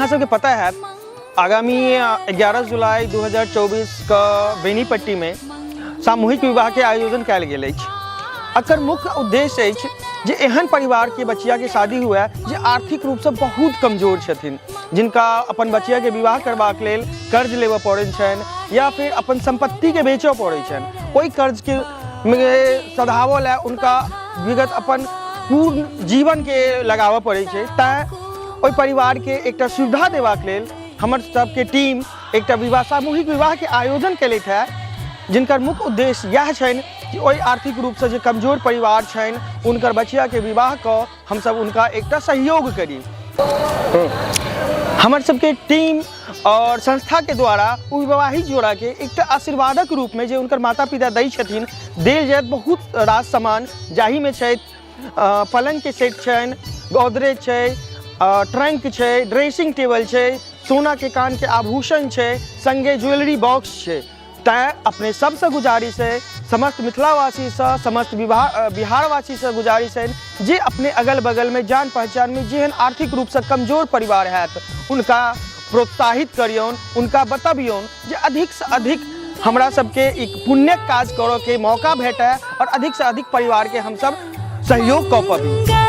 सबके पता है, आगामी 11 जुलाई 2024 के बेनीपट्टी में सामूहिक विवाह के आयोजन कयल गेल अछि। एकर मुख्य उद्देश्य अछि जे एहन परिवार के बचिया के शादी हुए जे आर्थिक रूप से बहुत कमजोर छथिन, जिनका अपन बचिया के विवाह करबाक लेल कर्ज लेबऽ पड़ैत छनि या फिर अपन सम्पत्ति के बेचऽ पड़ैत छनि। ओहि कर्ज के सधाबऽ लए उनका विगत अपन पूर्ण जीवन के लगाबऽ पड़ै छै। तैँ ओहि परिवार के एकटा सुविधा देबाक लेल हमर सबके टीम एकटा विवाह, सामूहिक विवाह के आयोजन केलथि है, जिनकर मुख्य उद्देश्य इएह छनि कि ओहि आर्थिक रूपसँ जे कमजोर परिवार छनि हुनकर बचियाके विवाह कऽ हमसब हुनका एकटा सहयोग करी। हमर सबके टीम और संस्था के द्वारा ओ विवाहित जोड़ा के एकटा आशीर्वादक रूप में जे हुनकर माता पिता दै छथिन देल जायत बहुत रास सामान, जाहिमे छथि पलंग के सेट छनि, गोदरेज छै, ट्रंक छै, ड्रेसिंग टेबल छै, सोना के कान के आभूषण छै, संगे ज्वेलरी बॉक्स छै। तैँ अपने सबसँ गुजारिश है, समस्त मिथिलावासीसँ, समस्त बिहारवासीसँ गुजारिश है जे अपने अगल बगलमे जान पहचानमे जेहन आर्थिक रूपसँ कमजोर परिवार हैत हुनका प्रोत्साहित करियौन, हुनका बतबियौन जे अधिकसँ अधिक हमरा सबके एक पुण्यक काज करऽके मौका भेटै और अधिकसँ अधिक परिवारके हमसब सहयोग कऽ पबी।